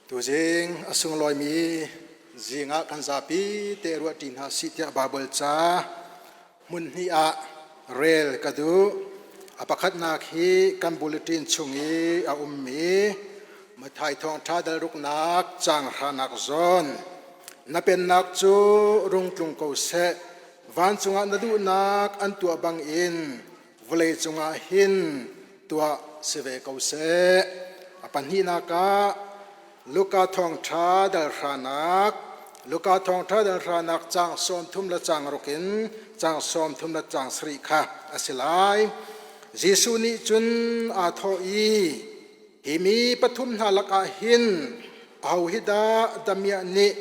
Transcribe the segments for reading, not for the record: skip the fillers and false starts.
Tuzing a sunglawimi zing ah kan zapi te ruahṭi hna sih tiah Baibal ca hmun hnih ah rel ka duh. A pakhatnak hi kan bulletin chung i a ummi Matthai thawngṭha dal ruknak caang hranak zawn. Na pennak cu rung tlung ko seh. Vancung ah na duhnak an tuah bangin vawlei cungah hin tuah si ve ko seh. A pahnihnak ah Luka thawngṭha dal hranak Luka thawngṭha dal hranak caang 30 le caang ruk in caang 30 le caang sarih kha a si lai. Jesuh nih cun aa thawh i hi mi pathum hna lakah hin aho hi dah damiah nih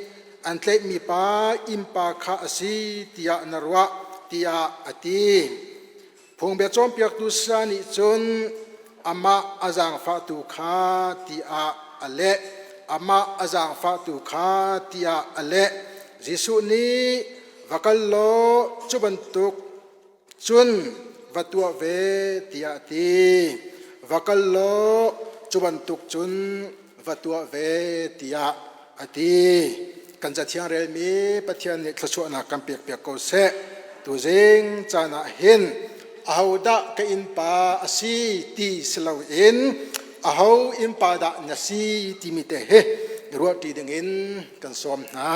an tlaihmi pa innpa kha a si tiah na ruah tiah a ti. Phungbia cawnpiaktu saya nih cun amah a zaangfahtu kha tiah a leh. Amah a zaangfahtu kha tiah a leh. Jesuh nih va kal law cu bantuk cun va tuah ve tiah a ti. Va kal law cu bantuk cun va tuah ve tiah a ti. Kan cathiang relmi Pathian nih thluachuahnak kan pekpiak ko seh. Tuzing caan ah hin ahodah ka innpa a si ti si loin aho innpa dah na si timi te hi ruahṭi dingin kan sawm hna.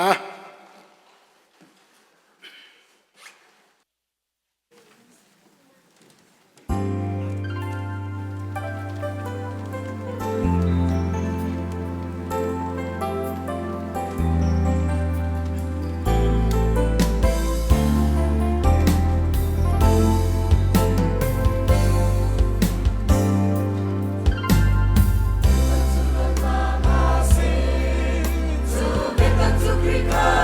Cu biatak cu Khrih kha.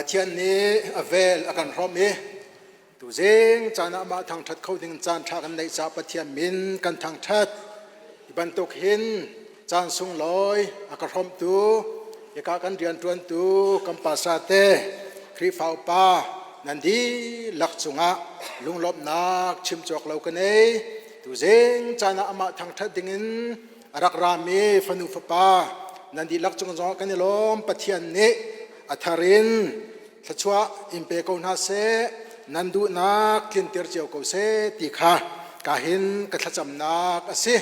Pathian nih a vel a kan hrawmh i tuzing caan ah mah thangṭhat kho ding caan ṭha kan neih caah Pathian min kan thangṭhat. Hi bantuk hin caan sunglawi a ka hrawmhtu, hika kan rianṭuantu kan pasate Khrihfa upa nan dihlak cungah lunglawmhnak chim cawk lo ka nei. Tuzing caan ah amah thangṭhat dingin a rak rami fanu fapa nan dihlak cung zongah kan i lawm. Pathian nih a thar in thluachuah in pe ko hna seh, nan duhnak tlinter cio ko seh ti kha ka hin ka thlacamnak a si.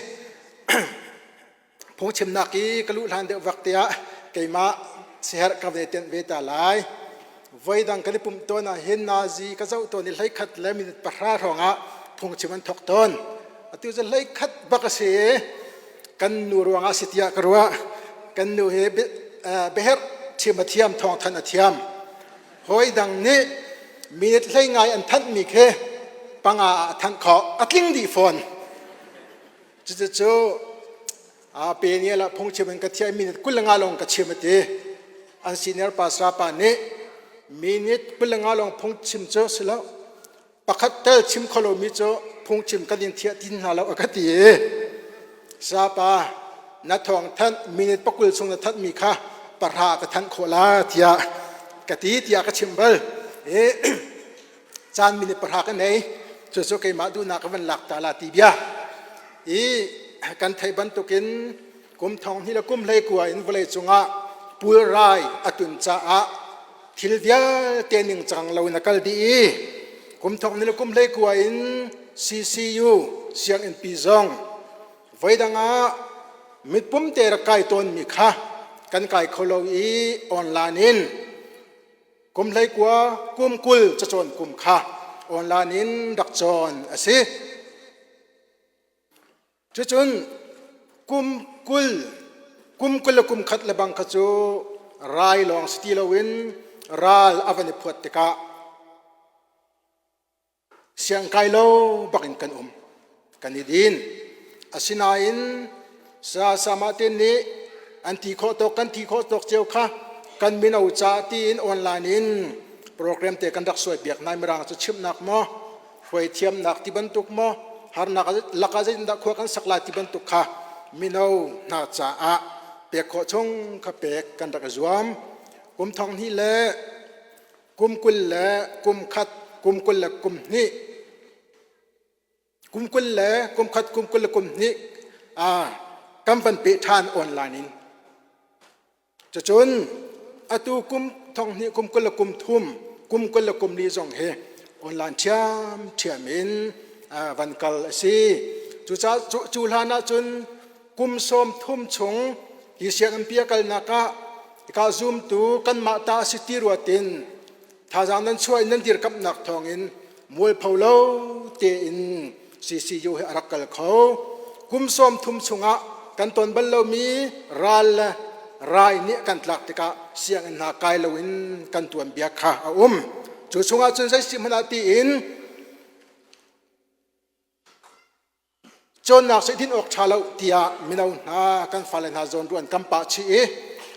Phungchimnak i ka luh hlan deuh vak tiah keimah siherh ka ve tenh ve ta lai. Voidang kan i pumh tawn ah hin nazi ka zoh tawn i 11 le minute 10 hrawng ah phungchim an thawk tawn. Atu cu 11 bak a si i kan nu ruangah si tiah ka ruah. Kan nu hi biaherh chim a thiam, thawngthanh a thiam. Hawi dang nih minute hlei ngai an thanhmi khi panga ah a thanh khawh. A tling dih fawn. Cucu a pe ni la phungchim in ka thiah minute 25 lawng ka chim a ti. An senior pastor pa nih minute 25 lawng phungchim cu si lo pakhat tel chim kho lomi cu phungchim kan in thiah tin hna lo a ka ti i sapa na thawng thanh minute 20 chung na thanh mi kha pahra ka thanh khawh la tiah ka ti tiah ka chim bal. I caan minute 10 ka nei, cucu keimah duhnak ka van lak ta la ti bia. I kan theih bantukin kum thong hnih le kum hlei kua in vawlei cungah pulrai a tun caah thil vialte ningcang lo in a kal dih i kum thong hnih le kum hlei kua in CCU sianginn pi zong voidang ah mitpum te rak kai tawnmi kha kan kai kho lo i online in kum 19 kum 20 cacawn kum kha online in rak cawn a si. Cucun kum 20 kum 20 le kum khat le bang kha cu rai lawng si ti loin ral a van i phuat tikah siangkai lo bak in kan um, kan i din. Asinain sa sama te nih an ti khawh tawk kan ti khawh tawk cio kha kan mino ca tiin online in program te kan rak suai piak nai. Mirang cu chimhnak maw, hruai thiamnak ti bantuk maw, harnak lakah zeitindah khua kan sak lai ti bantuk kha mino hna caah pek khawh chung kha pek kan rak i zuam. Kum thong hnih le kum 20 le kum khat, kum 20 le kum hnih, kum 20 le kum khat, kum 20 le kum hnih kan van peh ṭhan online in. Cucun atu kum thong hnih kum 20 le kum thum, kum 20 le kum li zong hi online ṭhiamṭhiam in van kal a si. Cucaah cu hlan ahcun kum 30 chung hi sianginn pi a kalnak ah ka zumtu kanmah ta a si ti ruat in thazaang nan chuah in nan dirkamhnak thawngin mualpho lo tein CCU hi a rak kal kho. Kum 30 chungah kan ton bal lomi ral le rai nih kan tlak tikah sianginn hna kai loin kan tuan bia kha a um. Cu chungah cun zei si hmanh ah tiin cawnnak seh din awk ṭha lo tiah mino hna kan fale hna zawn ruan kan pah chih i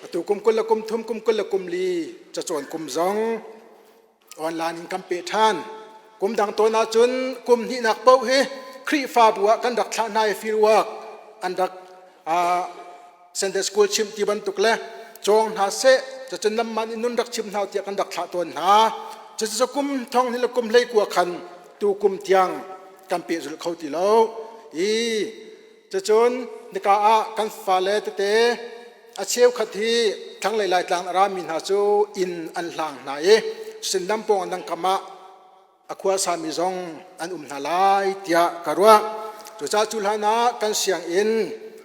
atu kum 20 le kum thum, kum 20 le kum li cacawn kum zong online in kan peh ṭhan. Kum dang tawn ahcun kum hnihnak paoh hi Khrihfabu ah kan rak thlah hna i field work an rak Sunday school chimh ti bantuk le cawng hna seh, cacun lamman in nun rak chim hna tiah kan rak thlah tawn hna. Cucu kum thong hnih le kum 19 khan tu kum tiang kan pehzulh kho ti lo i cucun nika ah kan fale tete a cheukhat hi thlanglei Laitlang a rami hna cu inn an hlang hna i Sindam pawng an dang kam ah a khua sami zong an um hna lai tiah ka ruah. Cucaah cu hlan ah kan sianginn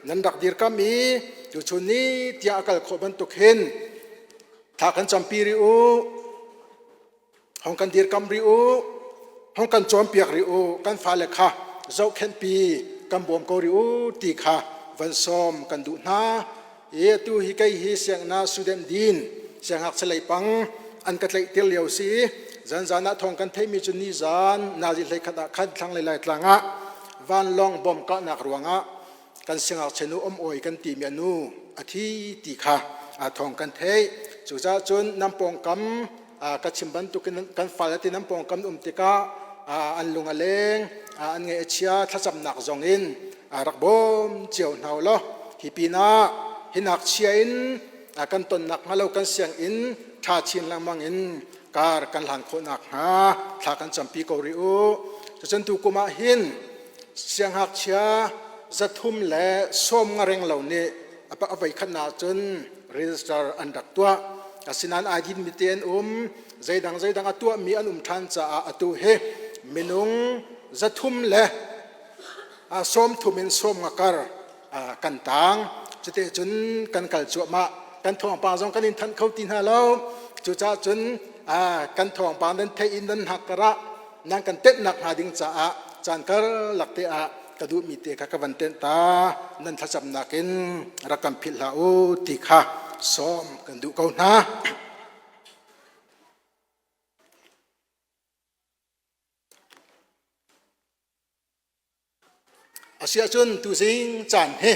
nan rak dirkam i tuchun ni tiah a kal khawh bantuk hin thla kan campi rih u, hong kan dirkam rih u, hong kan cawnpiak rih u, kan fale kha zohkhenhpi kan bawm ko rih u ti kha van sawm kan duh hna. I atu hi kei hi sianginn ah student dean siangngakchia lei pang an ka tlaihtir lio si. Zanzan ah thawng kan theihmi cu nizan nazi 11 ah khan thlanglei Laitlang ah vanlawng bom kahnak ruangah kan siangngakchia nu om oi kan timi a nu a thi ti kha thawng kan theih. Cucaah cun nan pawngkam. Ka chim bantukin kan fale te nan pawngkam um tikah an lung a leng, an ngaih a chia, thlacamnak zong in rak bawm cio hna u law hi pinah hi ngakchia in kan tonnak hnga lo kan sianginn ṭha chin lengmang in kar kan hlan khawh nakhnga thla kan campi ko rih u. Cucun tu kum ah hin siangngakchia 390 reng lo nih a voi khatnak cun register an rak tuah. Asinain ai dinmi te an um, zeidang zeidang a tuahmi an um ṭhan caah atu hi minung 330 in 50 kar kan tang. Cuti cun kan kal cuahmah. Kan thawngpang zong kan in thanh kho ti hna lo. Cucaah cun kan thawngpang nan theih in nan hngak karah nan kan tenhnak hnga ding caah caan karlak te ah ka duhmi te kha ka van tenh ta nan thlacamnak in rak kan philh hlah u ti kha sawm kan duh ko hna. Asiahcun tuzing caan hi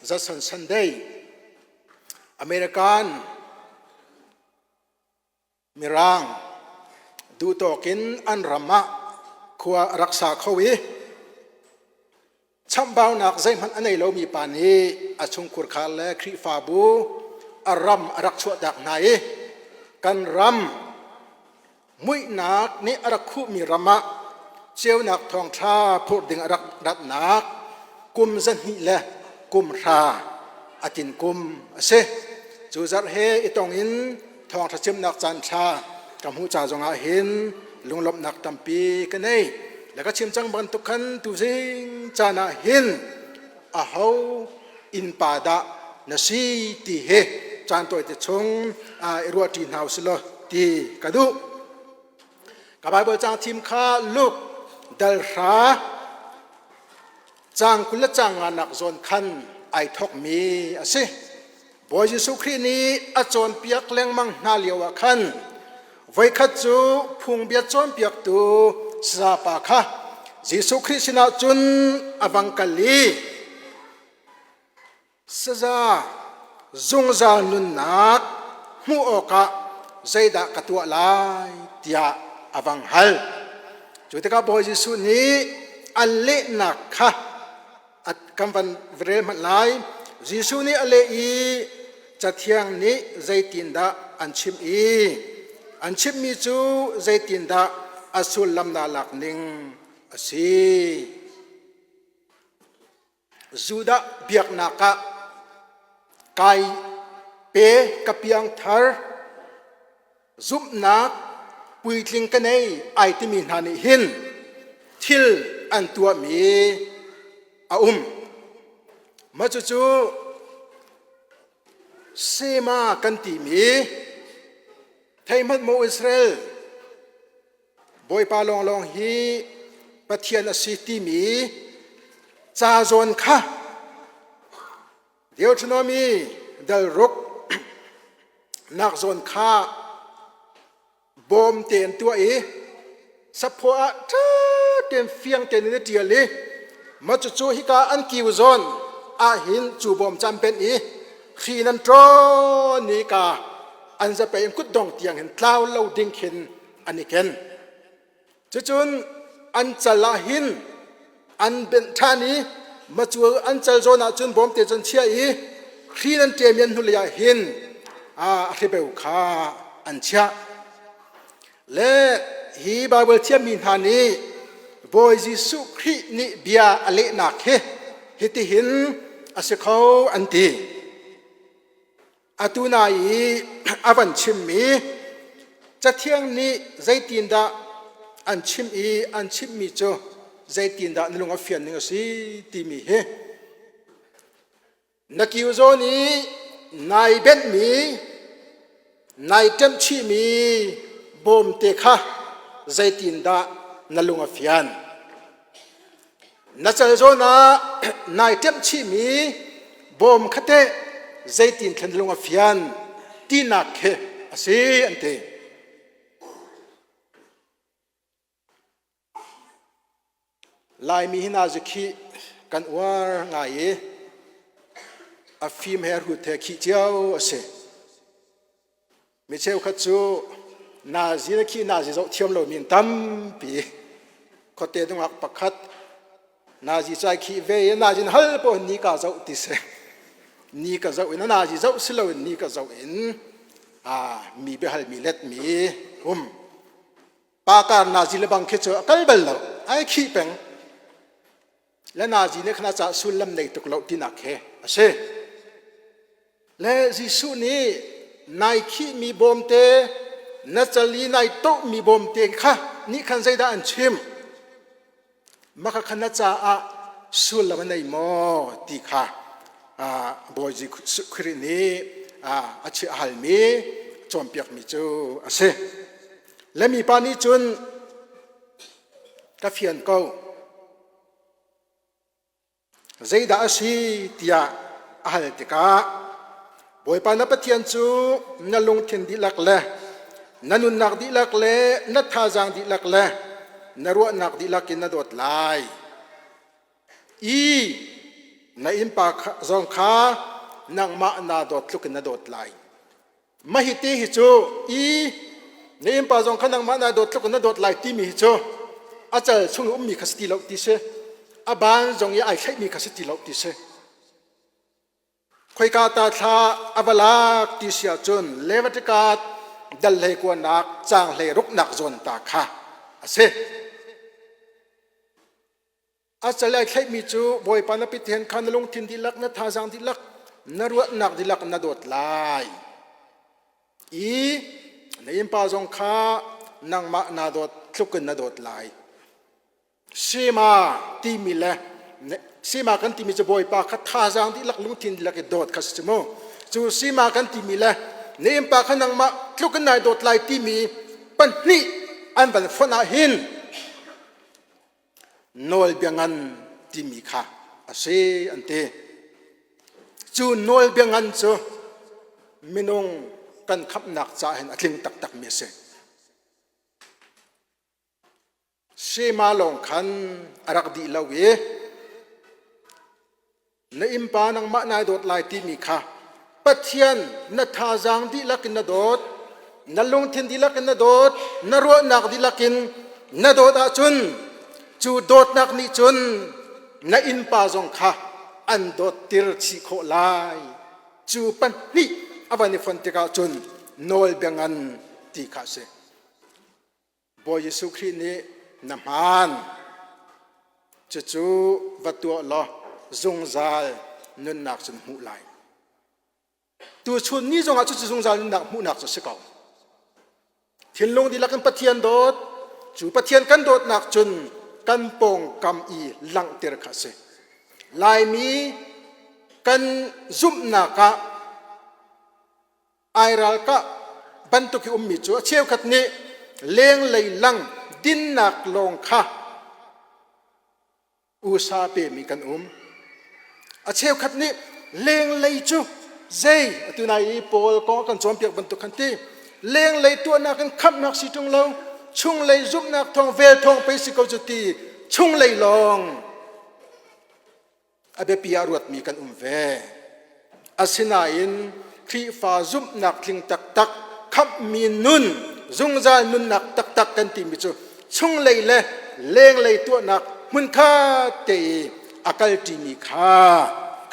Judson Sunday American Mirang duhtawk in an ram ah khua a rak sa kho i chamhbaunak zeihmanh a nei lomi pa nih a chungkhur khar le Khrihfabu a ram a rak chuahtak hna i kan ram muihnak nih a rak khuhmi ram ah ceunak thawngṭha phurh ding a rak ratnak kum 200 le kum hra a tin kum a si. Cu zarh he i tong in thawngṭha chimnak caan ṭha ka hmuh ca zongah hin lunglawmhnak tampi ka nei. Le ka chim cang bantuk khan tuzing caan ah hin aho innpa dah na si ti hi caan tawite chung i ruahṭi hna usih law ti ka duh. Ka Baibal caang thim kha Luke dal hra caang 20 le caang nganak zawn khan ai thawkmi a si. Bawi Jesuh Khrih nih a cawnpiak lengmang hna lioah khan voikhat cu phungbia cawnpiaktu sayapa kha Jesuh Khrih sinah cun a vang kal i Saza zungzal nunnak hmuh awkah zeidah ka tuah lai tiah a vang hal. Cu tikah Bawi Jesuh nih a lehnak kha kan van rel hmanh lai. Jesuh nih a leh i Cathiang nih zeitindah an chimh i an chimhmi cu zeitindah a sullam na lak ning a si. Judah biaknak ah kai pe ka piangthar zumhnak puitling ka nei ai timi hna nih hin thil an tuahmi a um. Mah cucu Sema kan timi thei hmanh maw Israel Bawipa lawnglawng hi Pathian a si timi ca zawn kha Deuteronomy dal ruk nak zawn kha bawm te an tuah i saphaw ah ṭha tein fiang tein an i ṭial i mah cucu hika an kiu zawn ahhin cu bawm cu an benh i hri in an ṭawn i ka an zapei in kutdong tiang hin tlau lo ding khin an i ken. Cucun an cal ah hin an benh ṭhan i macu an cal zawn ah cun bawmte cun chia i hri nan ṭem i an hnulei ah hin a hribeu kha an chiah. Le hi Baibal thiammi hna nih Bawi Jesuh Khrih nih bia a lehnak hi hitihin a si kho an ti. Atu nai i a van chimmi Cathiang nih zeitindah an chim i an chimhmi cu zeitindah na lung a fian ning a si timi hi na kiu zawn i nai benhmi nai ṭemhchihmi bawmte kha zeitindah na lung a fian Na cal zawn ah nai ṭemh chihmi bawm kha teh zeitin thlen lung a fian tinak khi a si an ti. Laimi hi nazi khih kan uar ngai i a fim he hrut he khih cio a si. Mi cheukhat cu Nazi le khi nazi zoh thiam lomi an tampi. Khuate nungak pakhat nazi cai khi ve i nazi in hal paoh ni ka zoh ti si. Ni ka zoh in nazi zoh si loin ni ka zoh in mi biahal mi let mi um. Pa kar nazi le bang khi cu a kal bal lo. Ai khih peng. Le nazi nih khan a ca sullam nei tuk lo tinak he a si. Le Jesuh nih nai khihmi bawmte na cal i nai tohmi bawmte kha nih khan zeidah an chim? Maka khan na caah sullam a nei maw ti kha Bawi Jesuh Khrih nih a chiah halmi cawnpiakmi cu a si. Le mipa nih cun ka fian ko. Zeidah a si tiah a hal tikah Bawipa na Pathian cu na lungthin dihlak le na nunnak dihlak le na thazaang dihlak le na ruahnak dihlak in na dawt lai. I na innpa zong kha nangmah naa dawt tluk in na dawt lai. Mah hi te hi cu i na innpa zong kha nangmah na dawt tluk in na dawt lai timi hi cu a cal chung i ummi kha si ti lo ti si. A ban zong i ai thlaihmi kha si ti lo ti si. Khoika ta thla a va lak ti si ahcun Leviticus dal hlei kuanak caang hlei ruknak zawn ta kha a si. A cal ai thlaihmi cu Bawipa na Pathian kha na lungthin dihlak, na thazaang dihlak, na ruahnak dihlak na dawt lai. I na innpa zong kha nangmah naa dawt tluk in na dawt lai. Sema timi le Sema kan timi cu Bawipa kha thazaang dihlak lungthin dihlak i dawt kha si mu. Cu Sema kan timi le na innpa kha nangmah tluk in nai dawt lai timi pahnih an van fonh ah hin nawlbia ngan timi kha a si an ti. Cu nawlbia ngan cu minung kan khamhnak caah hin a tling taktakmi a si. Shema lawng khan a rak dih lo i Na innpa nangmah nai dawt lai timi kha Pathian na thazaang dihlak in na dawt, na lungthin dihlak in na dawt, na ruahnak dihlak in na dawt ahcun cu dawtnak nih cun na innpa zong kha an dawttir chih khawh lai. Cu pahnih a van i fonh tikah cun nawlbia ngan ti kha a si. Bawi Jesuh Khrih nih na hmaan. Cucu va tuah law zungzal nunnak cun hmuh lai. Tuchun ni zongah cucu zungzal nunnak hmuhnak cu a si ko. Thinlung dihlak in Pathian dawt, cu Pathian kan dawtnak cun kan pawngkam i langhter kha a si. Laimi kan zumhnak ah Ai ralkah bantuk i ummi cu a cheukhat nih lenglei lang dinnak lawng kha usa pemi kan um. A cheukhat nih lenglei cu zei atu nai i Paul kong a kan cawnpiak bantuk khan ti lenglei tuahnak in khamhnak si ṭung lo chunglei zumhnak thawng vel thawng pei si ko cu ti chunglei lawng a biapi ah ruatmi kan um ve. Asinain Khrihfa zumhnak tling taktak, khamhmi nun, zungzal nunnak taktak kan timi cu chunglei le lenglei tuahnak hmunkhat te i a kalṭimi kha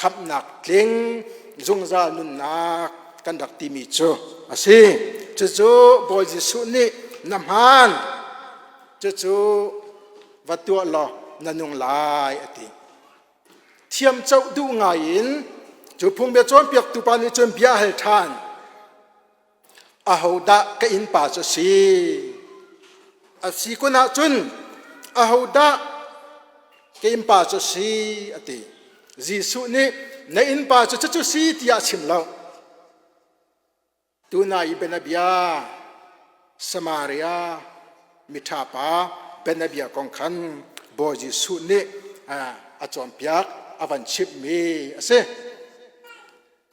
khamhnak tling zungzal nunnak kan rak timi cu a si. Cucu Bawi Jesuh nih na hmaan, cucu va tuah law na nung lai a ti. Thiamcoh duh ngai in cu phungbia cawnpiaktu pa nih cun bia a hal ṭhan. Ahodah ka innpa cu a si? A si kun ahcun ahodah ka innpa cu a si? a ti. Jesuh nih na innpa cu cucu si tiah a chim lo. Tuna i bianabia Samaria miṭha pa bianabia kong khan Bawi Jesuh nih a cawnpiak a van chimhmi a si.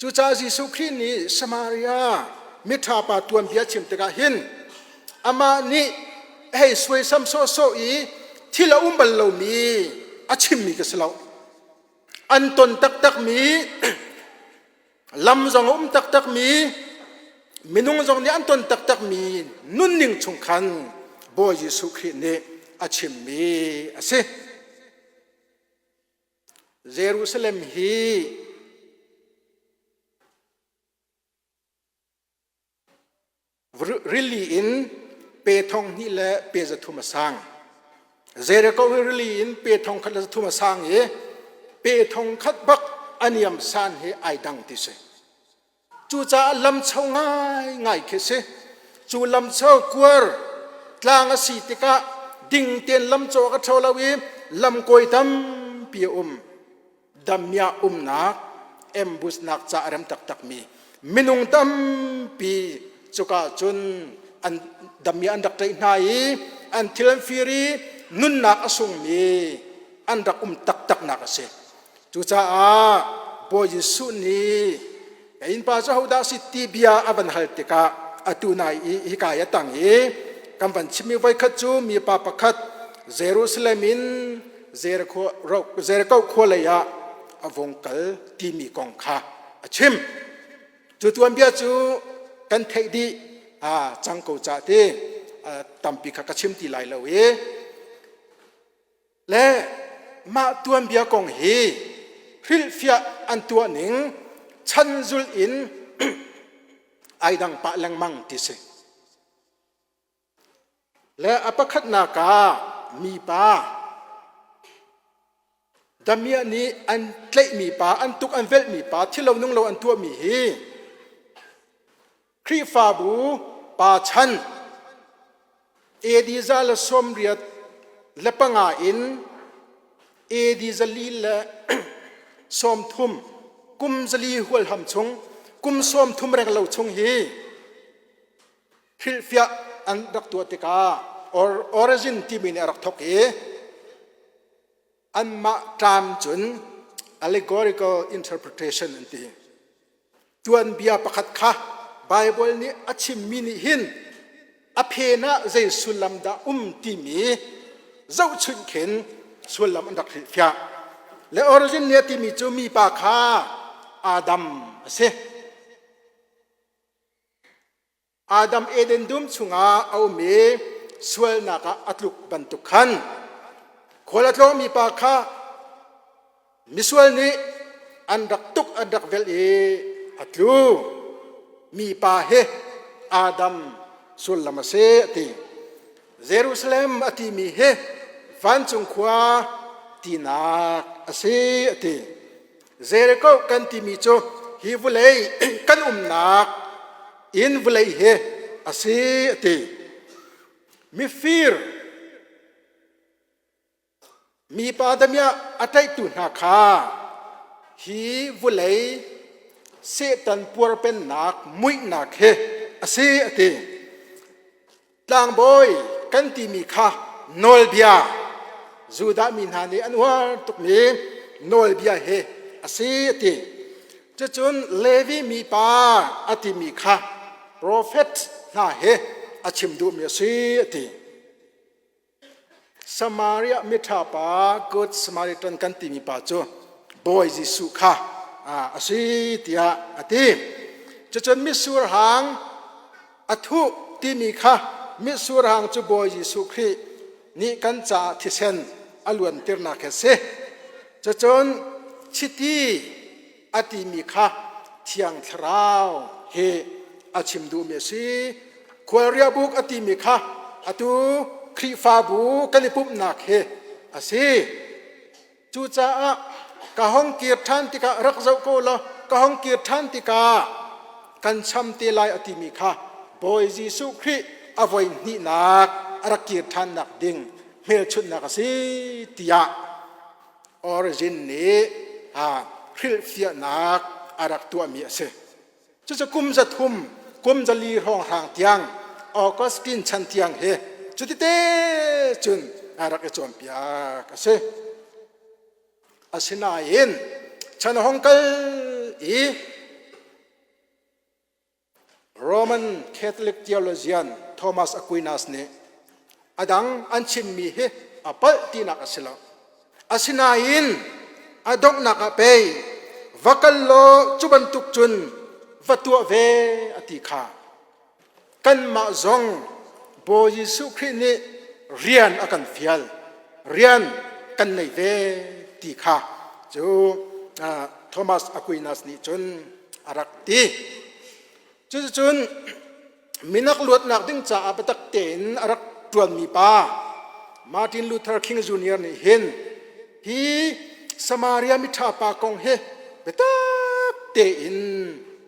Cucaah Jesuh Khrih nih Samaria miṭha pa tuanbia chim tikah hin amah nih a hei suaisam sawhsawh i thil a um bal lomi a chimmi ka si lo. An ton taktakmi lam zong a um taktakmi. Minung zong nih an ton taktakmi nunning chung khan Bawi Jesuh Khrih nih a chimmi a si. Jerusalem hi rili in pe thong hnih le pe 300 a sang. Jericho hi rili in pe thong khat le 300 a sang i pe thong khat bak a niam san hi ai dang ti si. Cucaah lamcho ngaingai khi si. Cu lamcho kuar tlang a si tikah ding tein lamco a ka ṭho lo i lamkawi tampi a um. Damiah umnak, ambushnak ca a rem taktakmi minung tampi cuka cun an damiah an rak ṭaih hna i an thil an fir i nunnak a sungmi an rak um taktaknak a si. Cucaah Bawi Jesuh nih ka innpa cu hodah a si ti bia a van hal tikah atu nai i hika i a tang i kan van chimmi voikhat cu mipa pakhat Jerusalem in Jericho khua lei ah a vung kal timi kong kha a chim. Cu tuanbia cu kan theih dih a cang ko ca ti tampi kha ka chim ti lai lo i Le mah tuanbia kong hi hrilhfiah an tuah ning chan zulh in ai dang pah lengmang ti si. Le a pakhatnak ah mipa damiah nih an tlaihmi pa, an tuk an velhmi pa, thil lo nung lo an tuahmi hi Khrihfabu pa chan AD 185 in AD 430 kum 400 hualham chung kum 30 reng lo chung hi hrilhfiah an rak tuah tikah origin timi nih a rak thawk i anmah tlam cun allegorical interpretation an ti. Tuanbia pakhat kha Baibal nih a chimmi nih hin a phen ah zei sullam dah um timi zohchunh khin sullam an rak hrilhfiah. Le origin nih a timi cu mipa kha Adam a si. Adam Eden dum chungah a um i sualnak ah a tluk bantuk khan khual a tlawngmi pa kha misual nih an rak tuk an rak velh i a tlu mi pa hi Adam sullam a si a ti. Jerusalem a timi hi vancung khua tinak a si a ti. Jericho kan timi cu hi vulei kan umnak inn vulei hi a si a ti. Mifir mipa damiah a tlaihtu hna kha hi vulei Satan puarpennak muihnak hi a si a ti. Tlangbawi kan timi kha nawlbia Judah mi hna nih an uar tukmi nawlbia hi a si a ti. Cucun Levi mipa a timi kha profet hna he a chim duhmi a si a ti. Samaria miṭha pa Good Samaritan kan timi pa cu Bawi Jesuh kha a si tiah a ti. Cucun mitsur hang a thuh timi kha mitsur hang cu Bawi Jesuh Khrih nih kan caah thisen a luantirnak hi a si. Cucun chiti a timi kha Thiang Thlarau hi a chim duhmi a si. Khualriahbuk a timi kha atu Khrihfabu kan i pumhnak hi a si. Cucaah ka hong kir ṭhan tikah rak zoh ko law ka hong kir ṭhan tikah kan cham te lai a timi kha Bawi Jesuh Khrih a voi hnihnak a rak kir ṭhannak ding hmelchunhnak a si tiah Origin nih a hrilhfiahnak a rak tuahmi a si. Cucu kum 300, kum 400 hrawnghrang tiang Augustine chan tiang hi cutite cun a rak i cawnpiak a si. Asinain chan a hong kal i Roman Catholic theologian Thomas Aquinas nih a dang an chimmi hi a palh tinak a si lo. Asinain a donghnak ah pei va kal law cu bantuk cun va tuah ve a ti kha. Kanmah zong Bawi Jesuh Khrih nih rian a kan fial, rian kan nei ve ti kha cu Thomas Aquinas nih cun a rak ti. Cuticun minak luatnak ding caah biatak tein a rak ṭuanmi pa Martin Luther King Jr. nih hin hi Samaria miṭha pa kong hi biatak tein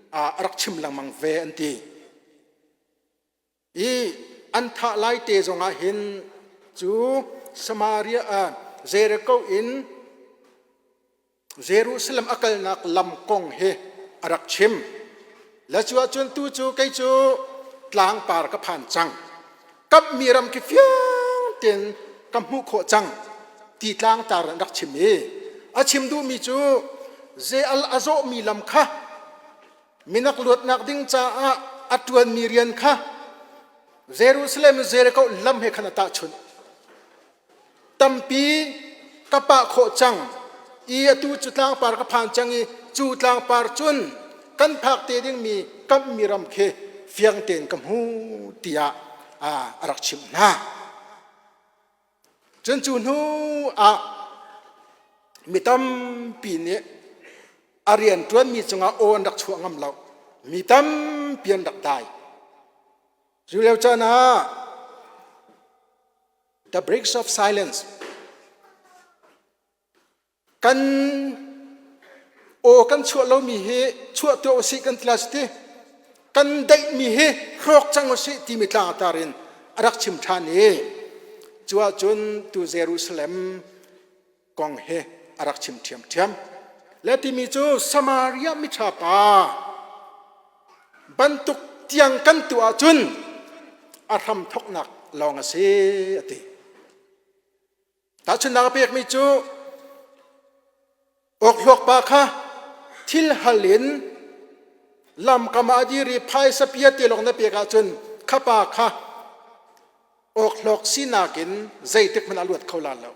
a rak chim lengmang ve an ti. I an thah lai te zongah hin cu Samaria Jericho in Jerusalem a kalnak lam kong hi a rak chim. Le cu ahcun tu cu kei cu tlangpar ka phan cang. Kamhmi ram khi fiang tein ka hmuh khawh cang ti tlangtar an rak chim i a chim duhmi cu ze al a zawhmi lam kha minak luatnak ding caah a ṭuanmi rian kha Jerusalem Jericho lam he khan a tahchunh. Tampi ka pah khawh cang i atu cu tlangpar ka phan cang i cu tlangpar cun kan phak te dingmi kamhmi ram khi fiang tein ka hmu tiah a rak chimh hna. Cun cu hnu ah mi tampi nih a rian ṭuanmi cungah aw an rak chuah ngam lo. Mi tampi an rak dai. Cu lio caan ah The Bricks of Silence kan aw kan chuah lomi hi chuah tuah usih kan ti lai ti kan daihmi hi hrawk cang usih timi tlangtar in a rak chim ṭhan i cu ahcun tu Jerusalem kong hi a rak chim ṭhiamṭhiam. Le timi cu Samaria miṭha pa bantuk tiang kan tuah ahcun a hram thawknak lawng a si a ti. Tahchunhnak a pekmi cu awkhluak pa kha thil hal in lamkam ah a dir i phaisa pia te lawng na pek ahcun kha pa kha awkhlawk sinak in zeitik hmanh a luat kho la lo.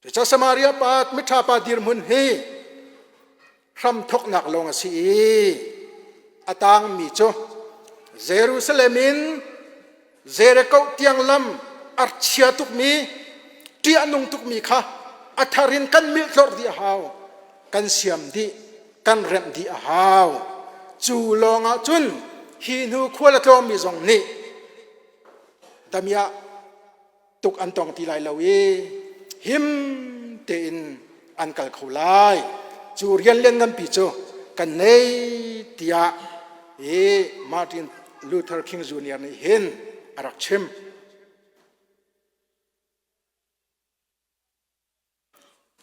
Cucaah Samaria pa miṭha pa dirhmun hi hramthawknak lawng a si i a tangmi cu Jerusalem in Jericho tiang lam a chia tukmi ṭih a nung tukmi kha a thar in kan milh tlorh dih a hau kan siam dih kan remh dih a hau cu lawngah cun hi hnu khual a tlawngmi zong nih damiah tuk an tong ti lai lo i him tein an kal kho lai cu rian lian nganpi cu kan nei tiah i Martin Luther King Jr. nih hin a rak chim.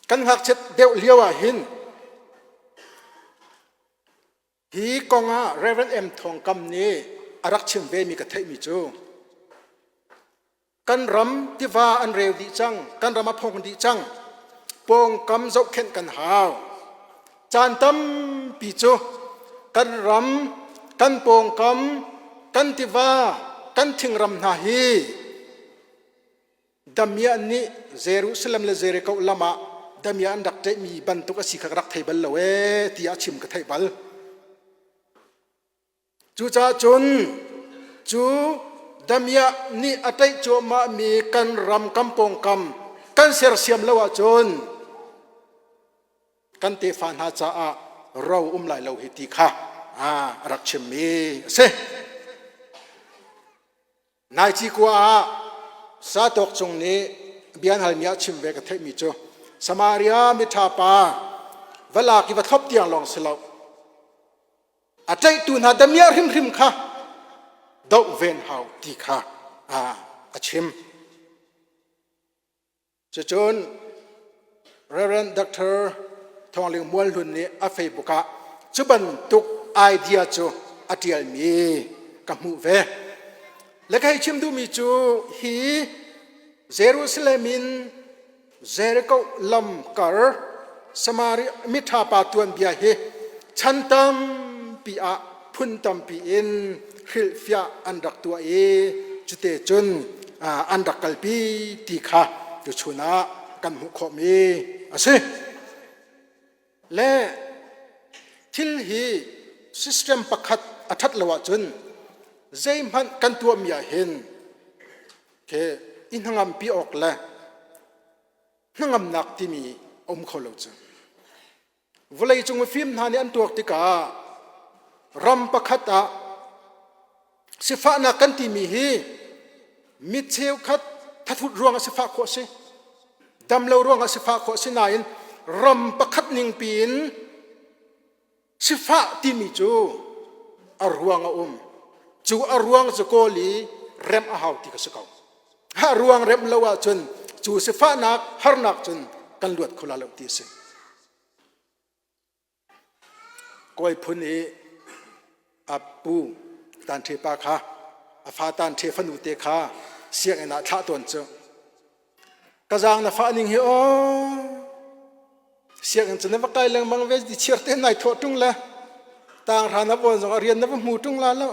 Kan ngakchiat deuh lio ah hin Hi kong ah Reverend M. Thawng Kam nih a rak chim vemi ka theihmi cu kan ram tiva an reu dih cang, kan ram a phong dih cang, pawngkam zohkhenh kan hau. Caan tampi cu kan ram, kan pawngkam, kan tiva, kan thingram hna hi Damiah nih Jerusalem le Jericho lam ah damiah an rak ṭaihmi bantuk a si kha ka rak thei bal lo ee tiah a chim ka theih bal. Cucaah cun cu damiah nih a ṭaih cuahmahmi kan ram kan pawngkam kan sersiam lo ahcun kan tefa hna caah ro um lai lo hi ti kha a rak chimmi a si. Nai cikua ah Satok cung nih bia an halmi ah chim ve ka theihmi cu Samaria miṭha pa va lak i va thlop tiang lawng si lo a ṭaihtu hna damiah hrimhrim kha doh ven hau ti kha a chim. Cucun Reverend Dr. Thawngling Mualhlun nih a Facebook ah cu bantuk idea cu a ṭialmi ka hmuh ve. Le ka hei chim duhmi cu hi Jerusalem in Jericho lam kar Samaria miṭha pa tuanbia hi chan tampi ah phun tampi in hrilhfiah an rak tuah i cute cun an rak kalpi ti kha tuchun ah kan hmuh khawhmi a si. Le thil hi system pakhat a. a ṭhat lo ahcun zeihmanh kan tuahmi ah hin ke i hnangampi awk le hnangamnak timi a um kho lo cu. Vawleicung mifim hna nih an tuak tikah ram pakhat ah sifahnak kan timi hi mi cheukhat thathut ruangah sifah khawh a si, damlo ruangah sifah khawh a si nain ram pakhat ningpi in Sifah timi cu a ruang a um. Cu a ruang cu kawl i remh a hau ti ka si ko. A ruang remh lo ahcun cu sifahnak harnak cun kan luat kho la lo ti a si. Kawi phun i a pu Tan Ṭhe pa kha a fa Tan Ṭhe fanu te kha sianginn ah thlah tawn cu Ka zaang na fah ning hi aw. Sianginn cu na va kai lengmang ve ti chiar te nai thawh ṭung le tang hra na vawn zong a rian na va hmu ṭung la lo.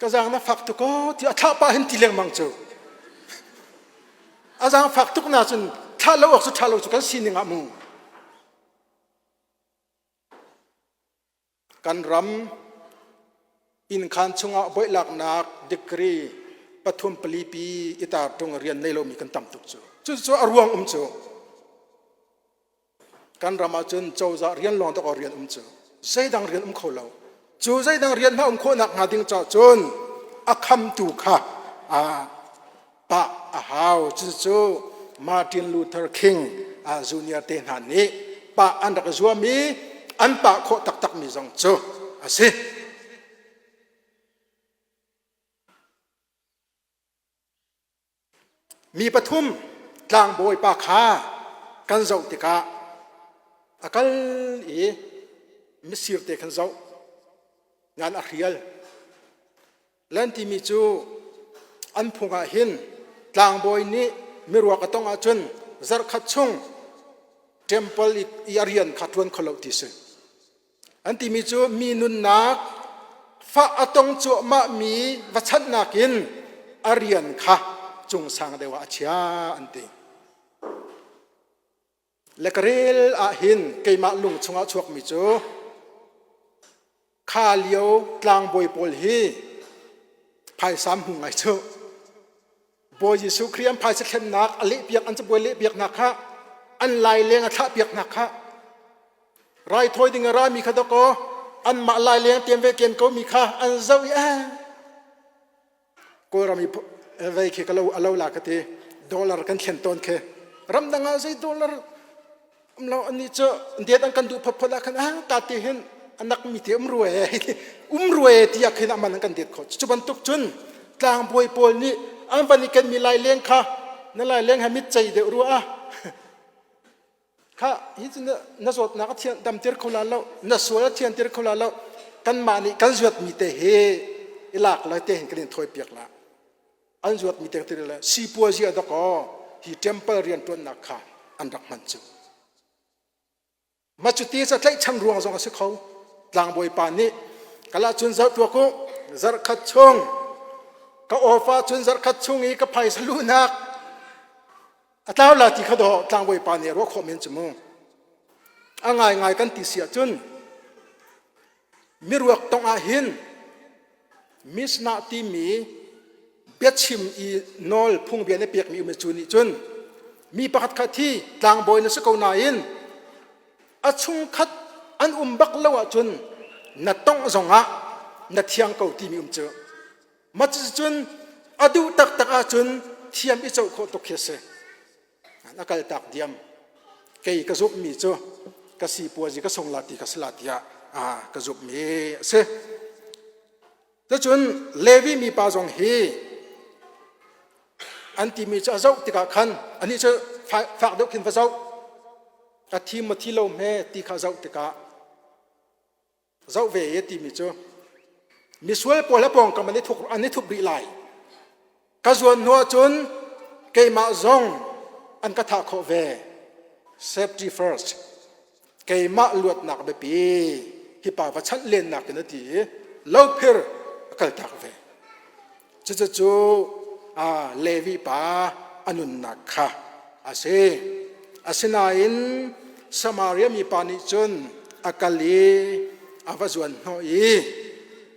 Ka zaang na fak tuk aw ti a thlah pah hin ti lengmang cu. A zaang fak tuk na cun thlah lo awk cu ṭha lo cu kan sining ah mu. Kan ram innkhaan chungah boihlaknak degree pathum pali pi i tar ṭung rian nei lomi kan tam tuk cu. Cucu a ruang um cu. Kan ram ahcun cozah rian lawng dawk rian um cu. Zeidang rian um kho lo. Cu zeidang rian hna um khawhnak hnga ding caah cun a khamtu kha pah a hau. Cucu Martin Luther King Junior te hna nih pah an rak zuam i an pah khawh taktakmi zong cu a si. Mi pathum tlangbawi pa kha kan zoh tikah a kal i misir te khan zoh ngan a hrial. Lan timi cu an phung ah hin tlangbawi nih miruak a tong ahcun zarhkhat chung temple i a rian kha ṭuan kho lo ti si. An timi cu mi nunnak fah a tong cuahmah mi va chanhnak in a rian kha cungsang deuh ah a chia an ti. Le ka rel ah hin keimah lung chungah chuakmi cu kha lio tlangbawi pawl hi phaisa hmu ngai cu Bawi Jesuh Khrih an phaisa thlennak a lehpiak an cabuai lehpiaknak kha an laileng a thlahpiaknak kha raithawi ding a rami kha dakaw anmah laileng tiam ve ken ko mi kha an zoh i eh Kawlram i vei khi ka lo a lo la ka ti dollar kan thlen tawn khi ramdang ah zei dollar um lo ani cu det an kan duh photphot ah khan ah ka ti hin anak mi te um rue um rue ti ah khin aman an kan det kho cu bantuk cun tlangbawi pawl nih an van i ken mi lai leng kha na lai leng ha mit cei deuh rua ah Kha hi cu na zawtnak a thian damter kho la lo, na sual a thianter kho la lo. Kanmah nih kan zuatmi te hi i lak lai te hin kan in thawi piak la. An zuatmi te te le sipuazi a dok aw hi temple rianṭuannak kha an rak hman cu. Ma cu ti ca tlaihchan ruang zong a si kho. Tlangbawi pa nih kala cun zarh tuak u zarh khat chung ka ofa cun zarh khat chung i ka phaisa luhnak A tlau la ti kha dawh tlangbawi pa nih a ruah khawh men cu mu. A ngaingai kan ti si ahcun miruak tong ah hin misnah timi biachim i nawl phungbia na pekmi um cu nih cun mi pakhat khat hi tlangbawi na si ko nain a chungkhat an um bak lo ahcun na tongh zongah na thiang ko timi um cu Mah cucun a duh taktak ahcun thiam i coh khawh tuk khi a si. A kal tak diam. Kei ka zumhmi cu ka sipuazi ka sung la ti ka si la tiah ka zumhmi a si. Cucun Levi mipa zong hi an timi cu a zoh tikah khan anih cu fak deuh khin va zoh. A thi maw thi lo hme ti kha zoh tikah zoh ve i timi cu misual pawl he pawngkam an i thuk an i thup rih lai ka zuan hnu ahcun keimah zong an ka thah khawh ve safety first keimah luatnak biapi hi pa va chanh lennak in a ti i lophir a kaltak ve Cucu Levi pa a nunnak kha a si. Asinain Samaria mipa nih cun a kal i a va zuan hnawh i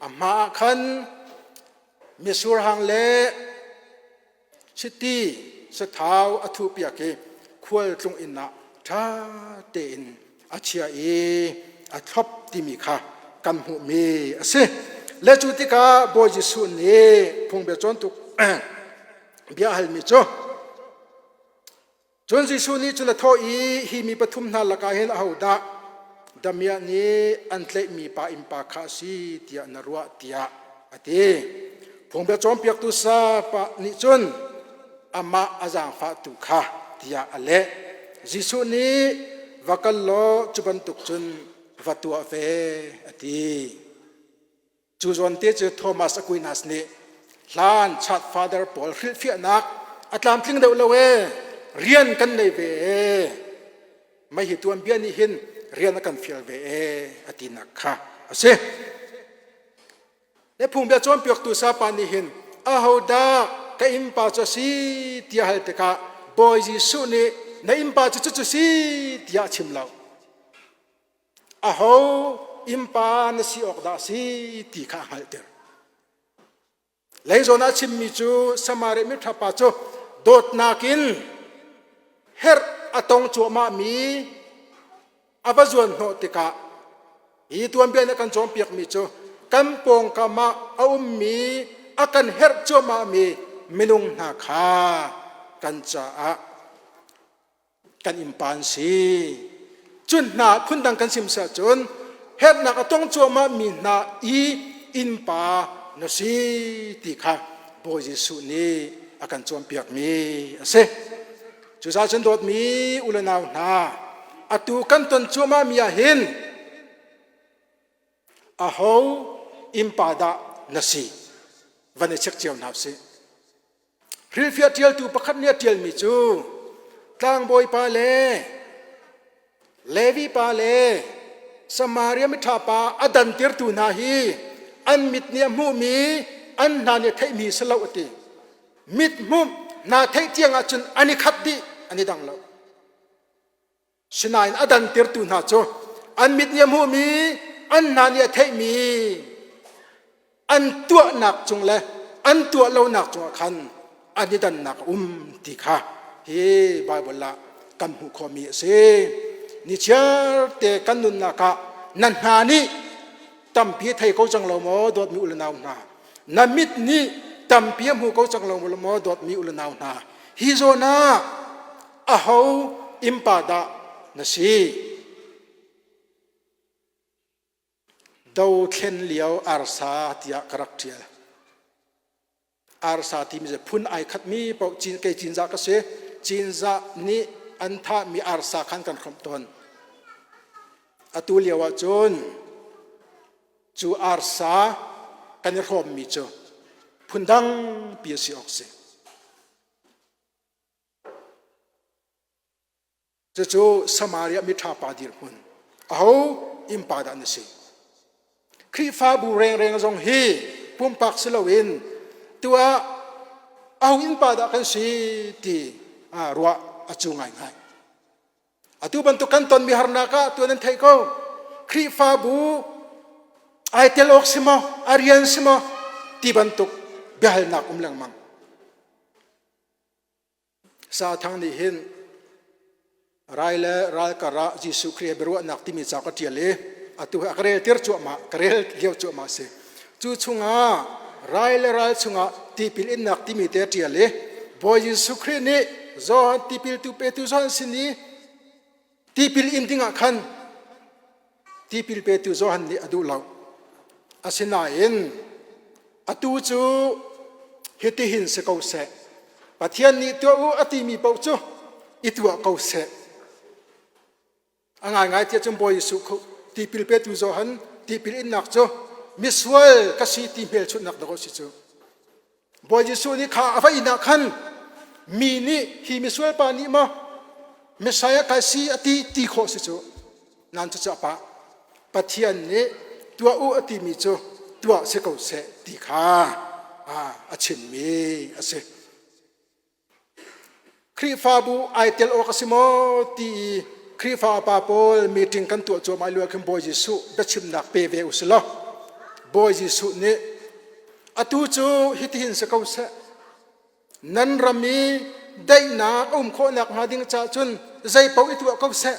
a hma ah khan mitsur hang le chiti sathau a thuhpiak i khualtlung inn ah ṭha tein a chia i a thlop timi kha kan hmuhmi a si. Le cu tikah Bawi Jesuh nih phungbia cawntuk bia a halmi cu Cun Jesuh nih cun a thawh i, Hi mi pathum hna lakah hin ahodah damiah nih an tlaihmi pa innpa kha a si tiah na ruah tiah a ti. Phungbia cawnpiaktu sapa nih cun amah a zaangfahtu kha tiah a leh. Jesuh nih va kal law cu bantuk cun va tuah ve a ti. Cu zawnte cu Thomas Aquinas nih hlan church father pawl hrilhfiahnak a tlamtling deuh lo ee, rian kan nei ve ee, mei hi tuanbia nih hin rian a kan fial ve ee a tinak kha a si. Le phungbia cawnpiaktu sapa nih hin ahodah ka innpa cu a si tiah hal tikah Bawi Jesuh nih na innpa cu cucu si tiah a chim lo. Aho innpa na si awk dah a si ti kha a hngalhter. Lei zawn ah chimmi cu Samaria miṭha pa cu dawtnak in herh a tong cuahmahmi a va zuan hnawh tikah hi tuanbia nih a kan cawnpiakmi cu kan pawngkam ah a ummi a kan herh cuahmahmi minung hna kha kan caah kan innpa an si. Cun hna phundang kan sim si ahcun herhnak a tong cuahmah mi hna i innpa na si ti kha Bawi Jesuh nih a kan cawnpiakmi a si. Cucaah cun dawtmi u le nau hna, atu kan ton cuahmah mi ah hin aho innpa dah na si van i check cio hna usih. Hrilhfiah ṭialtu pakhat nih a ṭialmi cu tlangbawi pa le Levi pa le Samaria miṭha pa a dantirtu hna hi an mit nih a hmuhmi an hna nih a theihmi si lo a ti. Mit hmuh hna theih tiang ahcun an i khat dih an i dang lo. Sinain a dantirtu hna cu an mit nih a hmuhmi, an hna nih a theihmi, an tuahnak cung le an tuah lonak cungah khan an i dannak a um ti kha hi Baibal ah kan hmuh khawhmi a si. Nichiar te kan nunnak ah na hna nih tampi a thei ko cang lo maw dawtmi u le nau hna na mit nih tampi a hmu ko cang lo maw dawtmi u le nau hna hi zawn ah aho innpa dah na si? Dothlen lio arsa tiah ka rak ṭial. Arsa timi cu phun ai khatmi paoh cin kei cinzah ka si. Cinzah nih an thahmi arsa khan kan hrawmh tawn. Atu lio ah cun cu arsa kan i hrawmmi cu phundang pi a si awk si. Cucu Samaria miṭha pa dirhmun. Aho innpa dah na si? Khrihfabu rengreng zong hi pumpak si loin tuah aho innpa dah kan si ti ruah a cu ngaingai. Atu bantuk kan tonmi harnak ah tuan nan theih ko. Khrihfabu ai tel awk si maw, a rian si maw ti bantuk biahalnak um lengmang. Sathang nih hin rai le ral kar ah Jesuh Khrih he biaruahnak timi ca ka ṭial i atu hi a ka rel tir cuahmah ka rel lio cuahmah a si. Cu chungah rai le ral chungah tipil innak timi te a ṭial i Bawi Jesuh Khrih nih Johan tipiltu petu Johan sin i tipil in dingah khan tipil petu Johan nih a duh lo. Asinain atu cu hitihin si ko seh. Pathian nih tuah u a timi paoh cu i tuah ko seh. A ngaingai tiah cun Bawi Jesuh tipil petu Johan tipil innak cu misual ka si ti hmelchunhnak dawh a si cu. Bawi Jesuh nih kha a va inn ah khan mi nih hi misual pa nih maw Messiah kai si a ti ti khawh si cu nan cucu a pah Pathian nih tuah u a timi cu tuah si ko seh ti kha a chimmi a si. Khrihfabu ai tel awk a si maw ti i Khrihfa upa pawl meeting kan tuah cuahmah lio ah khin Bawi Jesuh biachimnak pe ve usih law Bawi Jesuh nih atu cu hitihin si ko seh nan ram i daihnak a um khawhnak hnga ding caah cun zei paoh i tuah ko seh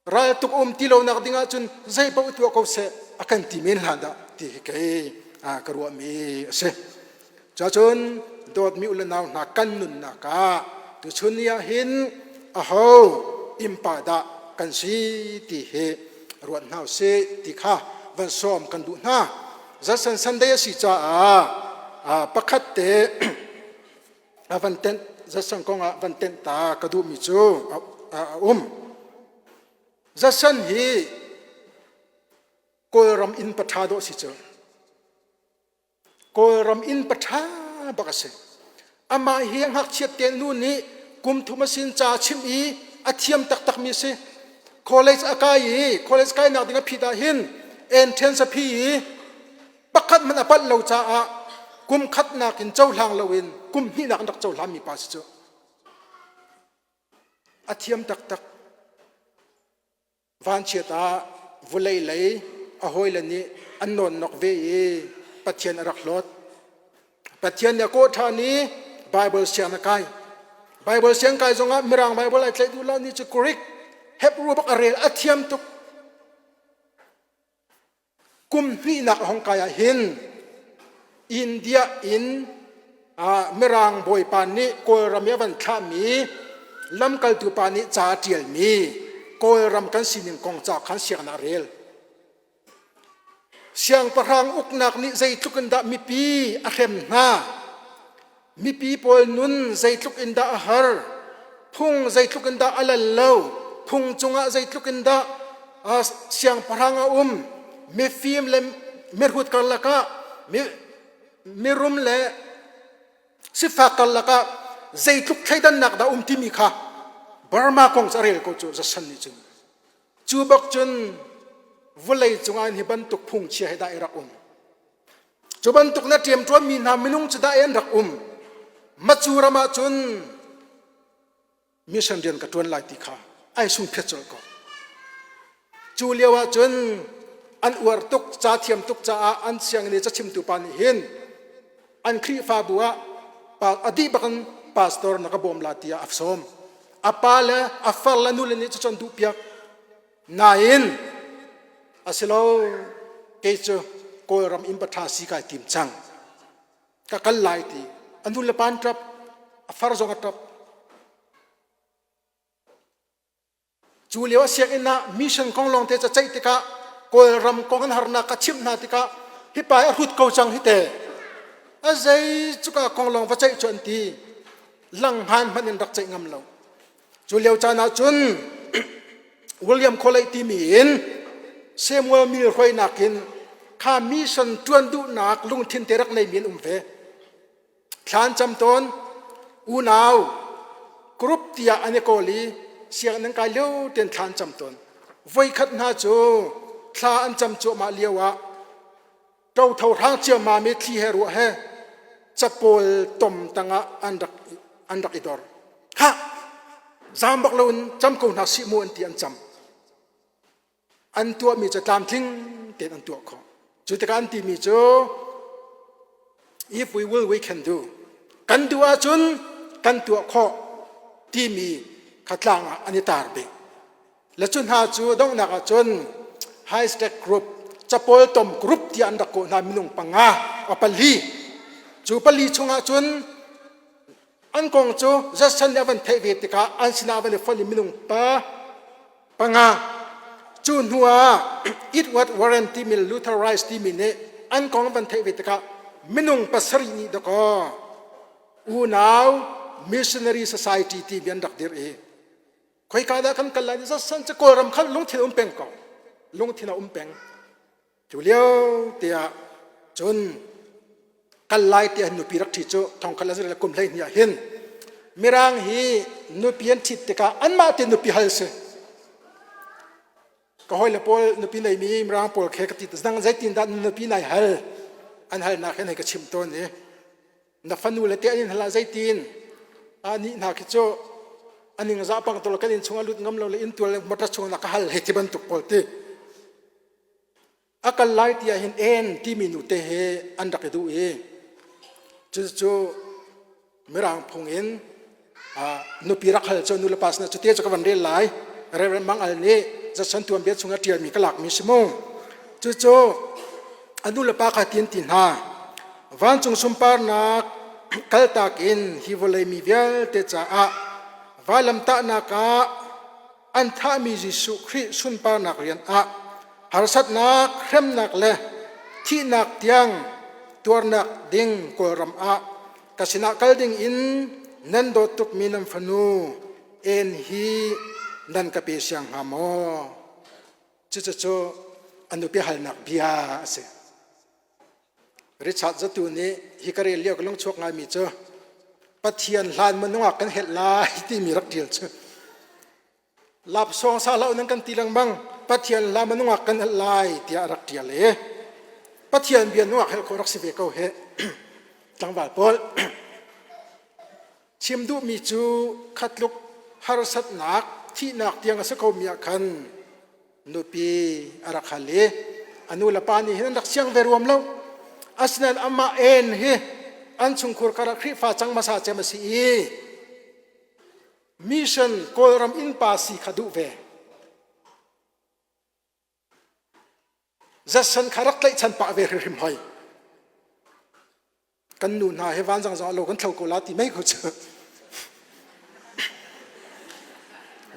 raltuk um ti lonak ding ahcun zei paoh tuah ko seh a kan ti men hlan dah ti hi kei ka ruahmi a si. Cacun dawtmi u le nau hna kan nunnak ah tuchun ni ah hin aho innpa dah kan si ti hi ruat hna usih ti kha van sawm kan duh hna. Zatsan Sunday a si caah pakhat te a van tenh zatsan kong ah van tenh ta ka duhmi cu a um. Zatsan hi Kawlram inn paṭha dawh si cu. Kawlram inn paṭha bak a si. Amah hi ngakchiat te nu nih kum thum a sin ca chimh i a thiam taktakmi a si. College a kai i college kainak ding a phit ah hin entrance a phi i pakhat hmanh a palh lo caah kum khatnak in cohlang loin kum hnihnak in rak cohlanmi pa si cu. A thiam taktak. Vanchiat ah vulei lei a hawile nih an nawnnok ve i Pathian a rak hlawt. Pathian nih a kawh ṭhan i Baibal siang a kai. Baibal siang kai zongah Mirang Baibal ai tlaih duh lo ni cu Greek, Hebrew bak a rel a thiam tuk. Kum hnihnak a hong kai ah hin India in Mirang bawipa nih Kawlram i a van thlahmi lamkaltu pa nih ca a ṭialmi Kawlram kan sining kong ca khan sianginn ah a rel. Siangpahrang uknak nih zeitluk in dah mipi a hrem hna, mipi pawl nun zeitluk in dah a har, phung zeitluk in dah a lal lo, phung cungah zeitluk in dah siangpahrang a um, mifim le mihrut karlak ah, mirum le sifak karlak ah zeitluk thleidannak dah um timi kha Burma kong cu a rel ko cu Jason nih cun. Cu bak cun vawlei cungah hi bantuk phungchia hi dah i rak um. Cu bantuk na ṭiamṭuanmi hna minung cu dah an rak um. Macu ram ah cun mission rian ka ṭuan lai ti kha ai sungphiat colh ko. Cu lio ah cun an uar tuk, ca thiam tuk caah an sianginn i cachimtu pa nih hin an Khrihfabu ah a dih bak in pastor na ka bawm la tiah a sawm. A pa le a far le nu le nih cucu an duhpiak. Nain a si lo kei cu Kawlram inn paṭha si kai tim cang. Ka kal lai ti. A nu le pa an ṭap. A far zong a ṭap. Cu lio a sianginn ah mission kong lawng te ca ceih tikah Kawlram kong an harnak ka chimh hna tikah hi pa hi a hrut ko cang hi te. A zei cuka kong lawng va ceih cu an ti. Langhngan hmanh in rak ceih ngam lo. Cu lio caan ah cun William Cawley timi in Samuel Mill hruainak in kha mission ṭuan duhnak lungthin te rak neimi an um ve. Thlan cam tawn unau group tiah an i kawl i sianginn an kai lio tein thla an cam tawn. Voikhat hna cu thla an cam cuahmah lio ah ṭotho hrang ciammam i thli he ruah he capawl tom tangah an rak an rak i dor. Hah! Zaam bak loin cam ko hna sih mu an ti an cam. An tuahmi cu tlamtling tein an tuah khawh. Cu tikah an timi cu if we will we can do. Kan duh ahcun kan tuah khawh timi kha tlang ah an i tar bik. Le cu hna cu donghnak ah cun high stack group capawl tom group tiah an rak kawh hna minung panga a pali cu pali chungah cun an kong cu Jason nih a van theih ve tikah an sinah a van i fonh i minung pa panga cu hnu ah Edward Warren timi Luther Rice timi nih an kong an van theih ve tikah minung pasarih nih dakaw unau missionary society timi an rak dirh i Khoika dah kan kal lai ni zasan cu Kawlram khan lungthin um peng ko. Lungthin a um peng. Cu lio tiah cun kal lai tiah nupi rak ṭhi cu thongkhat le kum 12 ah hin Mirang hi nupi an ṭhit tikah anmah te nupi hal si. Ka hawile pawl nupi neimi Mirang pawl khe ka ti nang zeitin dah nupi nai hal an halnak hin hei ka chimh tawn i na fanu le te an in hal ah zeitin anih hna khi cu. Aning za pang to kan in chung a lut ngam lo le in tual motor chung na ka hal hei ti bantuk pawl ti. A kal lai ti ah hin en timi nu te he an rak i duh i cucu Mirang phung in nupi rak hal cu nu le pa sinah cu te cu ka van rel lai. Reverend Mang Al nih Judson tuanbia chung a ṭialmi ka lakmi si mu. Cucu a nu le pa kha tin ti hna. Vancung sunparnak kaltak in hi vawlei mi vialte caah vailamtahnak ah an thahmi Jesuh Khrih sunparnak rian ah harsatnak, hremnak le thihnak tiang tuarnak ding Kawlram ah ka sinah kal ding in nan dawt tukmi nan fanu en hi nan ka pe siang hnga maw? Cucu a nupi halnak bia a si. Richard Zatu nih hi ka rel lio ka lungchuak ngaimi cu Pathian hlan minung ah kan helh lai timi rak ṭial cu lapsawng sa hlah nan kan ti lengmang Pathian hlan minung ah kan helh lai tiah rak ṭial i Pathian bia nungak helh khawh rak si ve ko he tlangval pawl chim duhmi cu khatluk harsatnak thihnak tiang a si ko mi ah khan nupi a rak hal i a nu le pa nih hin an rak siang ve ruam lo. Asinain amah en hi an chungkhur karah Khrihfa cang hmasa cem a si i mission Kawlram innpa si kha duh ve. Judson kha rak tlaihchan pah ve hrimhrim hoi. Kan nu hna he vanzang zong lo kan thlo ko la ti mei ko cu.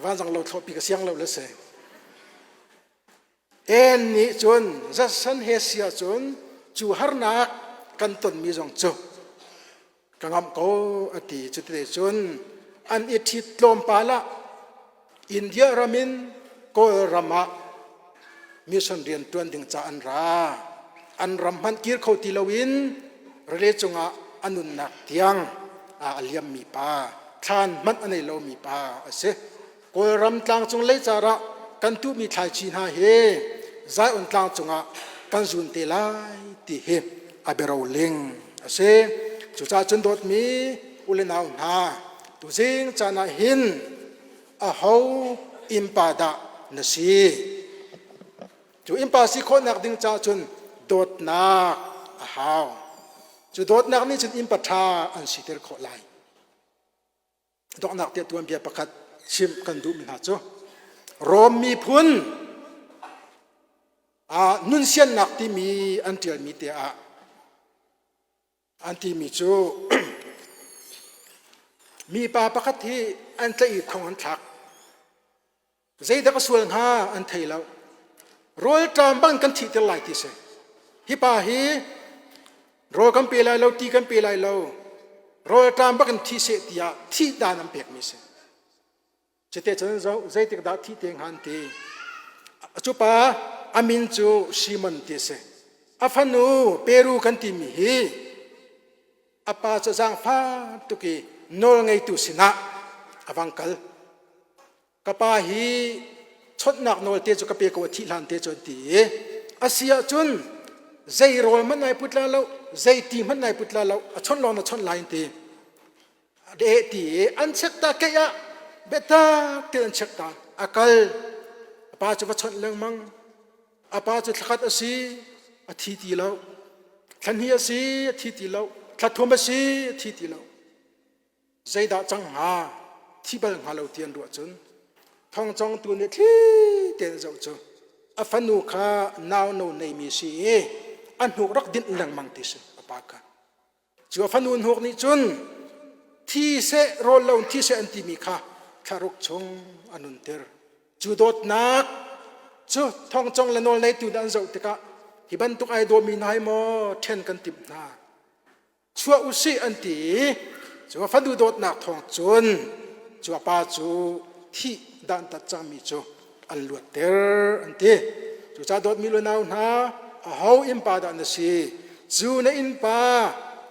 Vanzang lo thlawhpi ka siang lo le si. En nih cun Judson he sia cun cu harnak kan tonmi zong cu ka ngamh ko a ti. Cuti cun an i ṭhit tlawmpal ah India ram in Kawlram ah mission rian ṭuan ding ca an ra. An ram hmanh kir kho ti loin rili cungah a nunnak tiang a liammi pa, thlan hmanh a nei lomi pa a si. Kawlram tlangcung leicar ah kan tuhmi thlaici hna hi Zion tlang cungah kan zun te lai ti hi a biaroling a si. Cucaah cun dawtmi u le nau hna, tuzing caan ah hin aho innpa dah na si? Cu innpa si khawhnak ding caah cun dawtnak a hau. Cu dawtnak nih cun innpa ṭha an siter khawh lai. Donghnak tiah tuanbia pakhat chimh kan duhmi hna cu Rom miphun nunsiannak timi an ṭialmi te ah an timi cu mipa pakhat hi an tlaih i thong an thlak. Zeidah ka sual hnga an thei lo. Rawlṭam bang kan thihter lai ti si. Hi pa hi rawl kan pe lai lo, ti kan pe lai lo. Rawlṭam bak in thi seh tiah thih dan an pekmi si. Cite cun zeitik dah thih te hnga an ti. Cu pa a min cu Simon ti a si. A fanu Peru kan timi hi a pa cu zaangfah tuk i nawlngeitu sinah a vang kal. Ka pa hi chawnhnak nawl te cu ka pe ko a thih hlan te cu an ti i a si ahcun zei rawl hmanh nai put la lo zei ti hmanh nai put la lo a chawnh lawng na chawnh lai an ti de ti i an chek ta keih ah biatak tein an chek ta a kal a pa cu va chawnh lengmang a pa cu thlakhat a si a thi ti lo thla hnih a si a thi ti lo thla thum a si a thi ti lo Zeidah cang hnga thi bal hnga lo ti an ruah cun thongcongtu nih thli tein zoh cu a fanu kha nau no neimi si i a hnuk rak dinh lengmang ti si a pa kha. Cu a fanu hnuk nih cun thi seh rawl lo thi seh an timi kha thlaruk chung a nunter. Cu dawtnak cu thongcong le nawl neitu nih an zoh tikah hi bantuk ai dawmi hna hi maw ṭhen kan timh hna. Chuah u sih an ti i cu a fanu dawtnak thawng cun cu a pa cu thih dantat cangmi cu an luatter an ti. Cucaah dawtmi lunau hna, aho innpa dah na si? Cu na innpa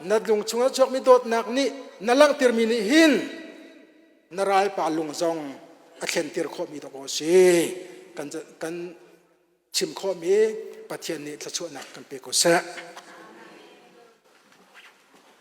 na lung chungah chuakmi dawtnak nih na langhtermi nih hin na ralpa lung zong a thlentir khawhmi dawk aw si. Kan, kan chim khawhmi Pathian nih thluachuahnak kan pe ko seh.